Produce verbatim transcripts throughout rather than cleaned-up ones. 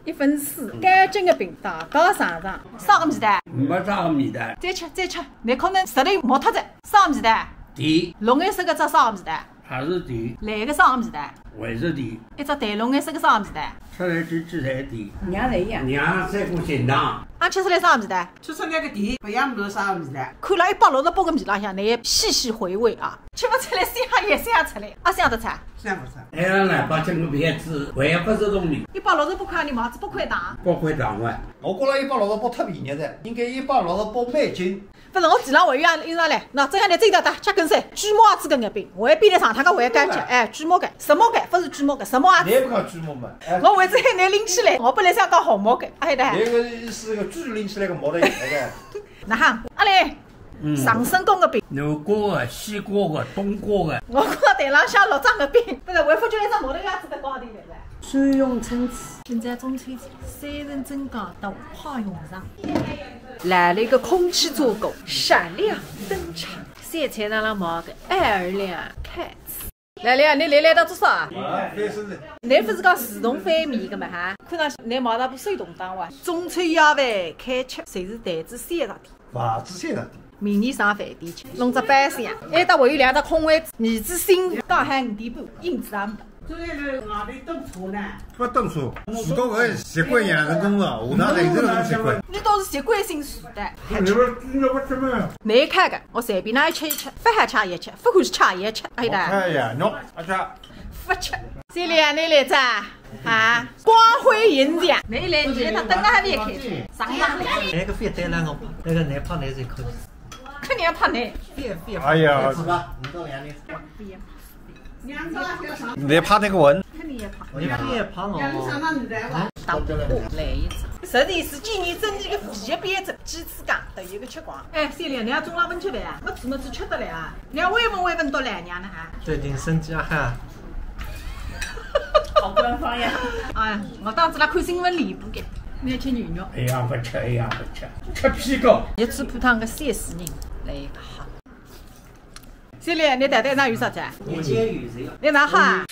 一份水，干蒸个饼，大家尝尝。啥个味道？没啥个味道。再吃，再吃，侬可能舌头麻脱哉。啥个味道？甜。绿颜色个只啥个味道？还是甜。蓝个啥个味道？还是甜。一只淡绿颜色个啥个味道？吃来吃去侪甜。娘侪一样。娘三个心脏。啊，吃出来啥个味道？吃出来个甜，勿像没啥个味道。看了一百六十八个米浪向，侬也细细回味啊。吃勿出来，想也想出来，啊，想得出。想勿出。还让老百姓个面子，还勿是动力。一百六十八块，侬买仔八块糖。八块糖啊。我觉着一百六十八太便宜哉，应该一百六十八美金。勿是，我地浪还有一样，一样嘞，喏，这样的这一道大，加根菜，猪毛子个月饼，我也比得上，他个我也敢吃，哎，猪毛个，什么个，勿是猪毛个，什么啊？侬勿讲猪毛嘛？哎，我为仔喊侬拎起来，我本来想讲红毛个，哎的。侬个是个猪拎起来个毛的，哎个。哪哈？阿来，嗯。长生宫个饼。南瓜个、西瓜个、冬瓜个。我看台浪向六只月饼，勿是，还发觉一只毛头鸭子在高头来了。 蒜蓉春子。今朝中秋节，三层蒸糕大派用场。来了一个空气炸锅，闪亮登场。现在那么个爱尔兰开始。来了呀，侬来来到做啥？啊，翻身子。侬勿是讲自动翻面个嘛哈？看上去侬买了部手动挡哇？中秋夜饭开吃，侪是台子三十天。 房子现在。明年上饭店去，弄只包厢，埃搭还有两只空位子，儿子新讲喊五点半，硬子也没。这个外头等车呢。勿等车，如果搿习惯养成功了，下趟还是搿种习惯。侬倒是习惯性时代。你们，你们什么？侬开个，我随便哪一吃一吃，勿好吃也吃，勿欢喜吃也吃，哎的。哎呀，喏，阿吃。勿吃。这里啊，侬来着。 啊，光辉银奖，侬来，侬来，他等了还没开，上上来。那个饭带了我，那个侬拍侬就可以。肯定要拍侬。饭，饭。哎呀。是吧？你到两点。侬拍那个文。肯定要拍。你饭也拍我。打不过，来一次。实际是今年整体个副业变成几次讲，等于一个吃光。哎，小丽，侬要中浪勿吃饭啊？没吃没吃吃得来啊？侬要慰问慰问到来娘呢哈？最近身体还好。 好官方呀。哎，我当时辣看新闻联播个，侬吃牛肉。哎呀，勿吃，哎呀，勿吃，吃屁股。一次普通个三四人来一个哈。小丽，侬谈谈哪有啥子啊？侬哪哈？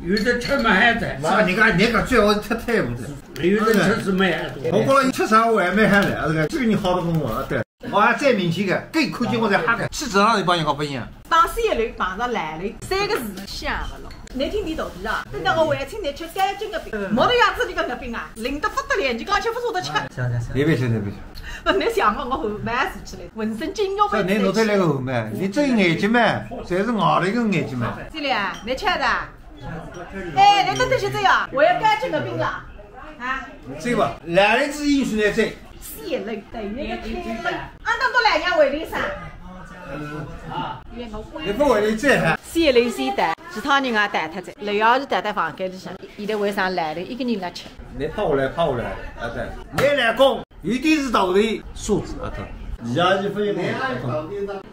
有的吃嘛还在。啥？你讲，你讲最好吃太不得。有的吃是没还多。我讲了，你吃啥我还没还来，这个，这个你好得很，我对。 我还最明显个，搿一看见我才吓个，气质上一帮人搞勿一样。当时一楼碰着来了，三个字想勿落。侬听地道的啊，等到我还请侬吃干蒸个饼，没得样子一个月饼啊，灵得不得了，侬讲吃勿舍得吃。行行行。别别吃，别别吃。勿，侬想我，我汗毛竖起来，浑身筋肉被侬弄得来个汗毛，侬只有眼睛嘛，侪是外头个眼睛嘛。这里啊，侬吃的啊？哎，侬等等歇这样，我要干蒸个饼了，啊。这个，来了只饮水来这。 四楼，对，那个天了。俺当多来年回来噻。你不回来这还？四楼是的，其他人也带他在，楼下是带到房间里向，现在为啥来了一个人来吃？你跑过来，跑过来，啊对，你来讲，有点是道理，素质啊，对。你家是不应该，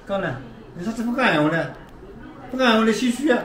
刚呢，你说这不敢用呢？ 不敢，我来心虚啊。